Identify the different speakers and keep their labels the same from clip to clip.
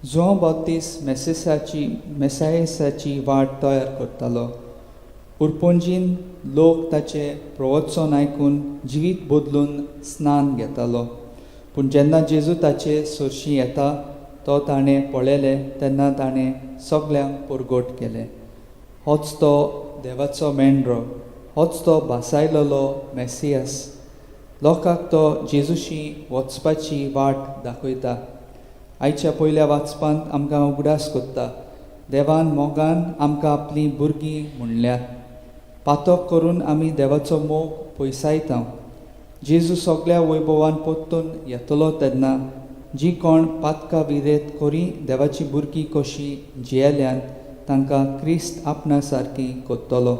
Speaker 1: जुआंव बाप्तीस्त मेसायसाची वाट तयार करतालो. उरपोंजीन लोक ताचें प्रवचन आयकून जिवीत बदलून स्नान घेतालो. पूण जेन्ना जेजू ताचे सरशी येता तो ताणें पळयलें तेन्ना ताणें सगल्यांक परगट केलें, होच तो देवाचो मेंढरो, होच तो भासायलेलो मेसियास. लोकांक तो जेजूशी वचपाची वाट दाखयता. आयच्या पयल्या वाचपांत आमकां उगडास कोत्ता, देवान मोगान आमकां आपलीं भुरगीं म्हणल्यात. पातक करून आमी देवाचो मोग पयसायता. जेजू सगल्या वैभवान परतून येतलो तेन्ना जी कोण पातकां विरेत करी देवाची भुरगीं कशीं जियेल्यान तांकां क्रिस्त आपणा सारकी कोत्तलो.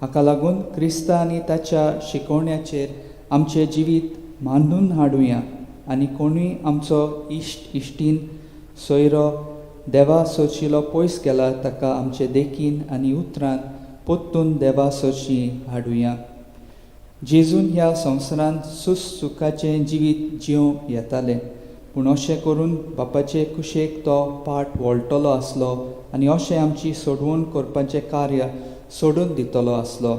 Speaker 1: हाका लागून क्रिस्ता आनी ताच्या शिकवण्याचेर आमचें जिवीत मांडून हाडुया आनी कोणूय आमचो इश्ट इश्टीन सोयरो देवा सरशिलो पयस गेला ताका आमचे देखीन आनी उतरान परतून देवा सरशी हाडुया. जेजून ह्या संवसारांत सुखाचें जिवीत जिवं येतालें, पूण अशें करून बापाचे कुशेक तो पाट वळटलो आसलो आनी अशें आमची सोडवण करपाचें कार्य सोडून दितलो आसलो.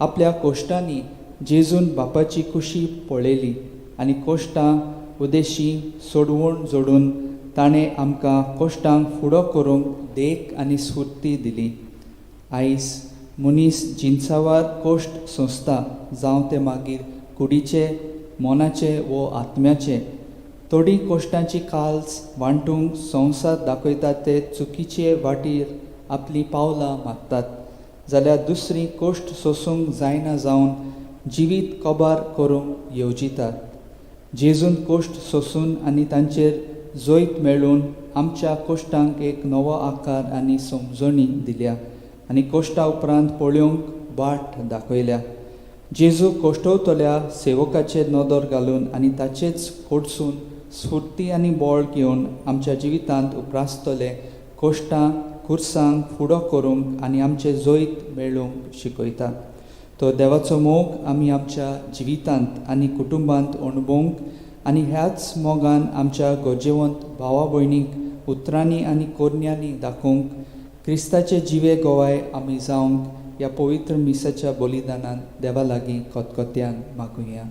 Speaker 1: आपल्या कोश्टांनी जेजून बापाची कुशी पळयली आनी कोश्टां उदेशी सोडवण जोडून ताणें आमकां कोश्टांक फुडो करूंक देख आनी स्फुर्ती दिली. आयज मनीस जिनसावार कोश्ट सोंसता, जावं ते मागीर कुडीचे, मनाचे वो आत्म्याचे. थोडीं कोश्टांची काल्स वांटूंक संवसार दाखयता ते चुकीचे वाटेर आपलीं पावलां मारतात, जाल्यार दुसरी कोश्ट सोसूंक जायना जावन जिवीत कबार करूंक येवजितात. जेजून कोश्ट सोसून आनी तांचेर जैत मेळून आमच्या कोश्टांक एक नवो आकार आनी समजणी दिल्या आनी कोश्टा उपरांत पळोवंक वाट दाखयल्या. जेजू कोश्टवतल्या सेवकाचेर नदर घालून आनी ताचेच कडसून स्फुर्ती आनी बळ घेवन आमच्या जिवितांत उप्रासतले कोश्टां खुर्सांक फुडो करूंक आनी आमचें जैत मेळोवंक शिकयता. तो देवाचो मोग आमी आमच्या जिवितांत आनी कुटुंबांत अणभवंक आनी ह्याच मोगान आमच्या गरजेवंत भावा भयणीक उतरांनी आनी कोरण्यांनी दाखोवंक क्रिस्ताचे जिवे गोवाय आमी जावंक ह्या पवित्र मिसाच्या बलिदानान देवा लागीं खतखत्यान मागुया.